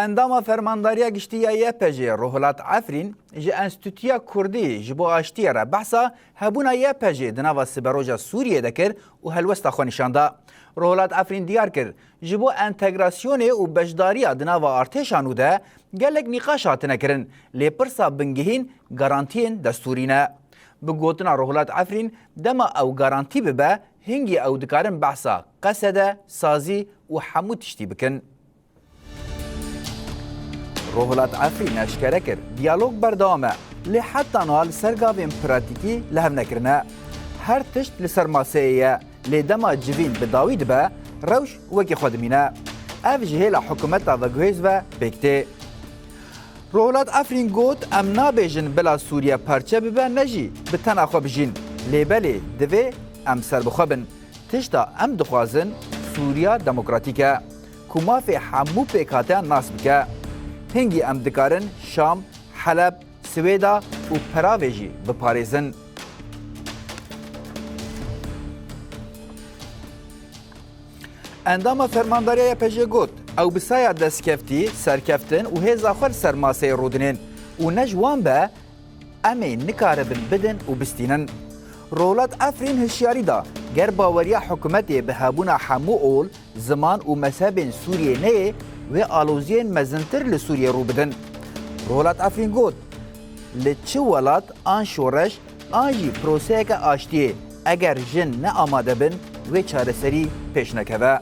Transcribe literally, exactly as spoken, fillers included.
Endama Fermandariya Giştî ya Y P G Rohilat Efrîn ji Enstîtuya Kurdî ji bo Aştiyê re behsa hebûna Y P G di nava siberoja Sûriyê de kir û helwesta xwe nîşan da. Rohilat Efrîn diyar kir, ji bo entegrasyonê û beşdariya di nava artêşa nû de gelek nîqaş hatine kirin, lê pirsa bingehîn garantiyên destûrî ne. Bi gotina Rohilat Efrîn, dema ew garantî bibe, hingî ew dikarin behsa qesede, sazî û hemû tiştî bikin. Rohilat Efrîn eşkere kir, diyalog berdewam e, lê heta niha li ser gavên pratîkî li hev nekirine. Her tişt li ser maseyê ye, lê dema civîn bi dawî dibe, rewş wekî xwe dimîne. Ev ji hêla hikûmeta veguhêz ve pêk tê. Rohilat Efrîn got, em nabêjin bila Sûriye parçe bibe ne jî bi tena xwe bijîn. Lê belê divê em serbixwe bin. Tişta em dixwazin Sûriya demokratîk e, ku mafê hemû pêkhateyan nas bike. Hingî em dikarin Şam, Heleb, Swêda û Peravê jî biparêzin. Endama Fermandariya Y P G got, ew bi saya destkeftî, serkeftin û hêza xwe li ser maseyê rûdinên û ne ji wan be, em ê nikaribin bidin û bistînin. Rohilat Efrîn hişyarî da, ger baweriya hikûmetê bi hebûna hemû ol, ziman û mezhebên Sûriyê neyê, wê aloziyên mezintir li Sûriyê rû bidin. Rohilat Efrîn got, li çi welat an şoreş an jî proseyeke aştiyê eger jin ne amade bin, wê çareserî pêş nekeve.